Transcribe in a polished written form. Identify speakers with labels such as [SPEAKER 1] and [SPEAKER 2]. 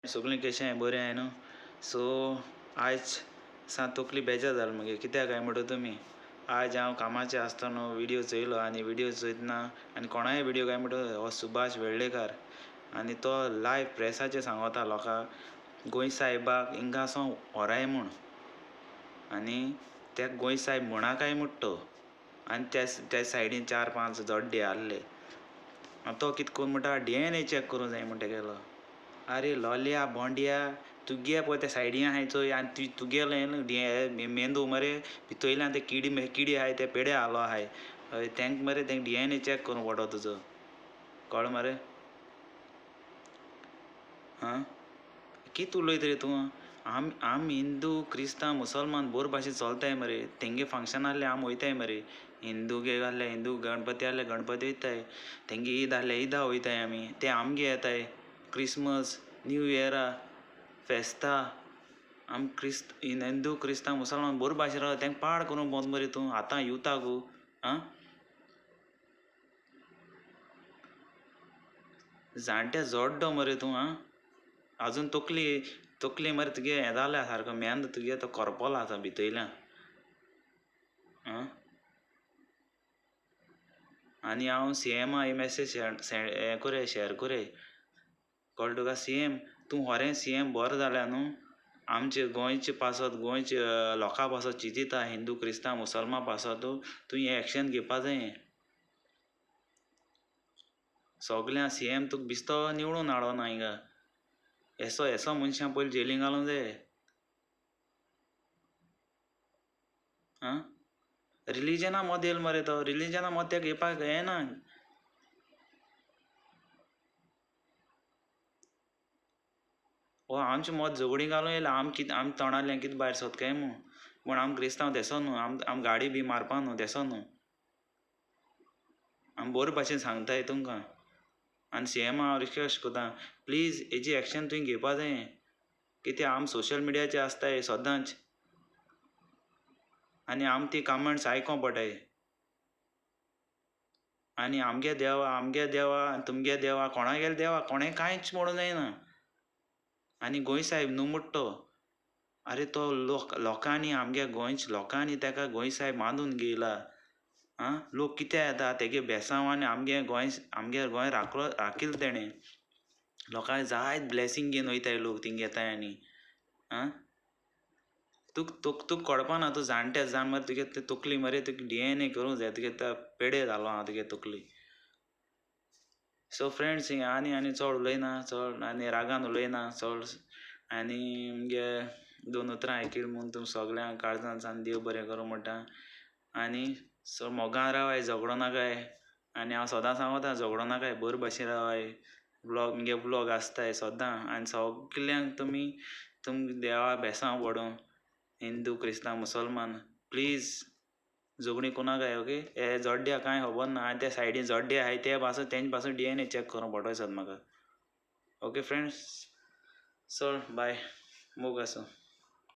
[SPEAKER 1] सगळीं कशें बरें आहाय न्हू. सो आयज सा तकली बेजार जाल मगे कित्याक काय म्हणटा तुमी. आयज हांव कामाचें आसतना व्हिडियो चोयलो आनी व्हिडियो चोयतना आनी कोणाय व्हिडियो काय म्हणटा हो सुभाष वेर्लेकार आनी तो लायव प्रेसाचेर सांगता लोकांक गोंय साहेबाक हिंगासो व्हराय म्हूण आनी ते गोंय साहेब म्हणा काय म्हूण तो आनी त्या त्या सायडीन 4-5 जड्डे आहले. तो कित करून म्हणटा DNA check करूं जाय म्हणटा गेलो. आरे लोलया बोंड्या तुगे पळय त्या सायडीन आहाय चोय आनी तुगेलें मेंदू मरे भितोयल्यान ते किडी किडी आहाय ते पेडे आलो आहाय हय तेंक मरे तेंक DNA check करूं पडो तुजो कळ्ळो मरे. आं कित उलयत रे तूं. आम हिंदू क्रिस्तांव मुसलमान बोर भाशेन चलताय मरे. तेंगे फंक्शन आहले आम वयताय मरे. हिंदू गे आहले हिंदू गणपती आहले गणपती वयताय, तेंगे ईद आहले ईदा वयताय आमी, ते आमगे येताय क्रिसमस न्यू इयरा फेस्ता. आम हिंदू क्रिस्तांव मुसलमान बोर भाशेन रावता तेंका पाड करूंक भोंवता मरे तूं आतां युता गो. आं जाणट्या जोड्डो मरे तूं. आं आजून तकली तकली मरे तुगे हें जाल्या सारको मेंद तुगे तो करपोलो आतां भितयल्यान. आं आनी हांव CM ही मॅसेज हें कोरय शेअर कोरय कळ्ळें तुका. CM तूं खरें CM बरो जाल्या न्हू आमचे गोंयचे पासत गोंयचे लोकां पासत चिंतिता हिंदू क्रिस्तांव मुसलमान पासत तूं हें एक्शन घेवपा जाय. सगळ्यां CM तुका बिस्तो निवडून हाडो ना हिंगा. एसो एसो मनशां पयलीं जेलीन घालूंक जाय. आं रिलीजना मद येयल मरे तो रिलीजना मद तेका येवपाक येना. हो आमचें मत झगडीं घालून येयला आम कितें आम तोंडांतल्यान कितें भायर सोद काय म्हूण पूण आम क्रिस्तांव तेसो न्हू आम गाडी बी मारपा न्हू तेसो न्हू आम बरे भाशेन सांगताय तुमकां. आनी CM हांव रिक्वेस्ट करता प्लीज हेजी एक्शन तुवें घेवपा जाय कित्याक आम सोशल मिडियाचेर आसताय सदांच आनी आम ती कमेंट्स आयकों पडटाय. आनी आमगे देवा आमगे देवा आनी तुमगे देवा कोणागेले देवा कोणें कांयच म्हणूं जायना. आनी गोंय साहेब न्हू म्हणटा तो आरे तो लोकांनी आमगे गोंयच्या लोकांनी तेका गोंय साहेब बांदून घेयला. आं लोक कित्याक येता तेगे बेसांव आनी आमगे गोंय आमगे गोंय राखलो राखील तेणें लोकांक जायत ब्लेसींग घेवन वयताय लोक थिंग येताय आनी. आं तुक तुक कळपा ना तूं जाणटे जाण मरे तुगे ते तकली मरे तुका DNA करूंक जाय तुगे ते पेडे जालो आहा तुगे तकली. सो फ्रेंड्स आनी आनी चड उलयना चड आनी रागान उलयना चड आनी मगे 2 उतरां आयकील म्हूण तुम सगळ्यांक काळजान सान देव बरें करूं म्हणटा. आनी सो मोगान रावाय झगडो नाकाय. आनी हांव सदां सांगता झगडो नाकाय बरे भाशेन रावाय. ब्लॉग मगे ब्लॉग आसताय सदां आनी सगल्यांक तुमी तुम देवा बेसांव पडूं हिंदू क्रिस्तांव मुसलमान प्लीज झगडीं कोनाकाय ओके. हे जड्ड्या कांय खबर ना आनी त्या सायडीन जड्डे आहाय ते पासून तेंचे पासून DNA check करूंक पडटलें म्हाका. ओके फ्रेंड्स चल बाय मोग आसूं.